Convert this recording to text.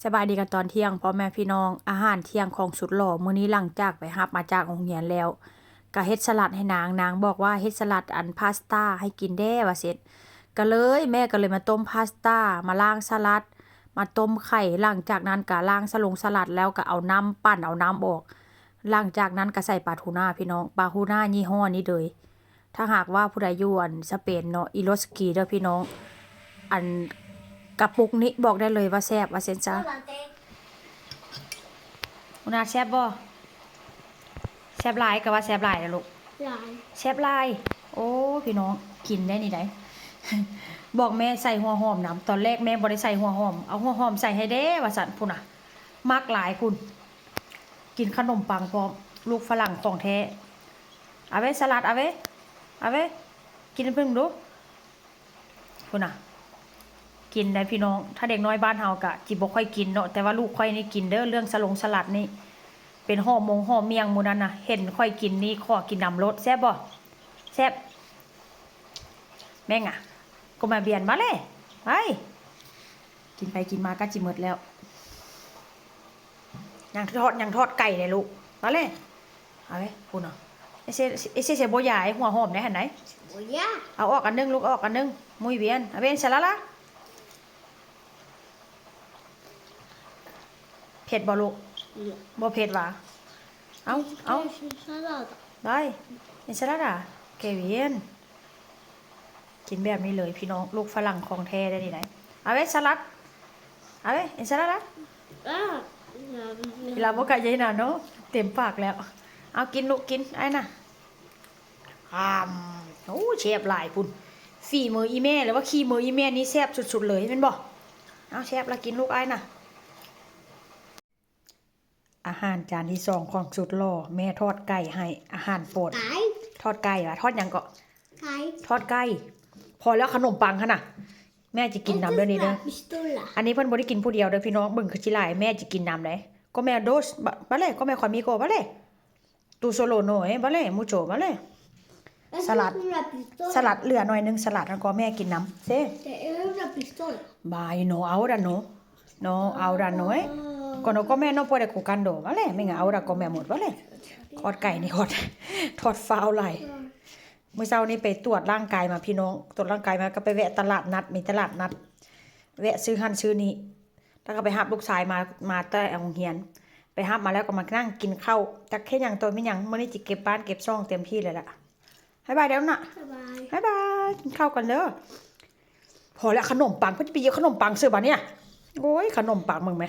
ສະບາຍດີກັນຕອນທ່ຽງ ພໍ່ແມ່ພີ່ນ້ອງ. ອາຫານທ່ຽງຂອງສຸດຫຼໍ່ມື້ນີ້ ຫຼັງຈາກໄປຮັບມາຈາກໂຮງຮຽນແລ້ວ ກະເຮັດສະຫຼັດໃຫ້ນາງ. ນາງບອກວ່າເຮັດສະຫຼັດອັນພາສຕ້າໃຫ້ກິນແດ່ວ່າຊັ້ນ. ກະເລີຍ ແມ່ກະເລີຍມາຕົ້ມພາສຕ້າ ມາລ້າງສະຫຼັດ ມາຕົ້ມໄຂ່. ຫຼັງຈາກນັ້ນກະລ້າງສະຫຼົງສະຫຼັດແລ້ວ ກະເອົານ້ຳ ປັ່ນເອົານ້ຳອອກ. ຫຼັງຈາກນັ້ນກະໃສ່ປາທູນາພີ່ນ້ອງ ປາທູນາຍີ່ຫໍ້ນີ້ເລີຍ. ຖ້າຫາກວ່າຜູ້ໃດຢູ່ອັນສະເປນເນາະ ອີໂລສກີເດີພີ່ນ້ອງ. ອັນກະປຸກນີ້ບອກໄດ້ເລີຍວ່າແຊບ ວ່າຊັ້ນຊະ. ຫົວໜ້າແຊບບໍ່? ແຊບຫຼາຍ ກະວ່າແຊບຫຼາຍລະລູກ. ຫຼາຍ ແຊບຫຼາຍ. ໂອ້ ພີ່ນ້ອງ ກິນໄດ້ນີ້ໃດ. ບອກແມ່ໃສ່ຫົວຫອມນຳ ຕອນແລກແມ່ບໍ່ໄດ້ໃສ່ຫົວຫອມ ເອົາຫົວຫອມໃສ່ໃຫ້ແດ່ວ່າຊັ້ນ. ພຸ້ນນະ ມັກຫຼາຍພຸ້ນ. ກິນຂະໜົມປັງພ້ອມ ລູກຝຣັ່ງຂອງແທ້. ເອົາເວ ສະຫຼັດ ເອົາເວ ເອົາເວ ກິນເບິ່ງດູ. ພຸ້ນນະ ກິນໄດ້ພີ່ນ້ອງ. ຖ້າເດັກນ້ອຍບ້ານເຮົາກະຊິບໍ່ຄ່ອຍກິນເນາະ ແຕ່ວ່າລູກຂ້ອຍນີ້ກິນເດີ ເລື່ອງສະຫຼົງສະຫຼັດນີ້. ເປັນຫໍ່ມົງຫໍ່ມ້ຽງ ມື້ນັ້ນນະ ເຫັນຂ້ອຍກິນນີ້ຂໍກິນນຳໂລດ. ແຊບບໍ່? ແຊບ. ແມ່ງອະ ກໍມາບຽນມາແລ້ວ ໄປ. ກິນໄປກິນມາກະຊິໝົດແລ້ວ. ຍັງທອດ ຍັງທອດໄກ່ເດ້ລູກ. ມາເລີຍ ເອົາເວີຍ ພຸ້ນເນາະ. ເອເຊ ເອເຊ ເຊໂບຢາ ໄອ້ຫົວຫອມໄດ້ຫັ້ນໃດ. ໂບຢາ ເອົາອອກອັນໜຶ່ງລູກ ເອົາອອກອັນໜຶ່ງ. Muy bien. ເອົາເວນ ສະລະລະ. ເຜັດບໍ່ລູກ? ບໍ່ເຜັດຫວາ? ເອົາ ເອົາ ໄດ້ ເປັນສະລັດອາ. Qué bien. ກິນແບບນີ້ເລີຍພີ່ນ້ອງ ລູກຝຣັ່ງຂອງແທ້ໄດ໋ນີ້ໄດ໋. ເອົາເວ ສະລັດ ເອົາເວ ເອັນສະລາດາ. ລາ La boca llena ເນາະ ເຕັມປາກແລ້ວ. ເອົາກິນລູກ ກິນອ້າຍນະ. ອາມ ໂອ້ ແຊບຫຼາຍພຸ້ນ. ຝີມືອີ່ແມ່ ຫຼືວ່າຂີ້ມືອີ່ແມ່ນີ້ແຊບສຸດໆເລີຍແມ່ນບໍ່? ເອົາ ແຊບລະ ກິນລູກອ້າຍນະ. ອາຫານຈານທີສອງຂອງສຸດຫຼໍ່ ແມ່ທອດໄກ່ໃຫ້ ອາຫານໂປດ. ໄກ່ ທອດໄກ່ຫວາ? ທອດຫຍັງເກາະ? ໄກ່ ທອດໄກ່. ພໍແລ້ວ ຂະໜົມປັງຫັ້ນນະ ແມ່ຈະກິນນຳເດີນີ້ເດີ. Esto es la pistola. ອັນນີ້ເພິ່ນບໍ່ໄດ້ກິນຜູ້ດຽວເດີພີ່ນ້ອງ ເບິ່ງຄືຊິຫຼາຍ ແມ່ຈະກິນນຳເດ້. Come dos, va-, vale, come conmigo, vale. Tú solo no, eh, vale, mucho, vale. ສະລັດ ສະລັດເຫຼືອໜ້ອຍໜຶ່ງ ສະລັດ ແລ້ວກໍແມ່ກິນນຳເຊ. Te doy una pistola. Ay, no, ahora no. No, ahora no, eh. Cuando come no puede jugando, vale. Venga, ahora comemos, vale. ທອດໄກ່ນີ້ ທອດ ທອດຟ້າວຫຼາຍ. ມື້ເຊົ້ານີ້ໄປຕວດຮ່າງກາຍມາພີ່ນ້ອງ ຕວດຮ່າງກາຍມາກໍໄປແວະຕະຫຼາດນັດ ມີຕະຫຼາດນັດ ແວະຊື້ຫັ້ນຊື້ນີ້ ແລ້ວກໍໄປຮັບລູກຊາຍມາ ມາແຕ່ໂຮງຮຽນ. ໄປຮັບມາແລ້ວກໍມານັ່ງກິນເຂົ້າ ຈັກເຮັດຫຍັງໂຕແມ່ນຫຍັງ. ມື້ນີ້ຊິເກັບບ້ານເກັບຊ່ອງເຕັມທີ່ເລີຍລະ. ບາຍບາຍແລ້ວນະ ບາຍບາຍ ບາຍບາຍ ກິນເຂົ້າກັນເດີ. ພໍແລ້ວ ຂະໜົມປັງ ເພິ່ນຈະໄປຢຽບຂະໜົມປັງເສີບາດນີ້. ໂອ້ຍ ຂະໜົມປັງເບິ່ງແມ.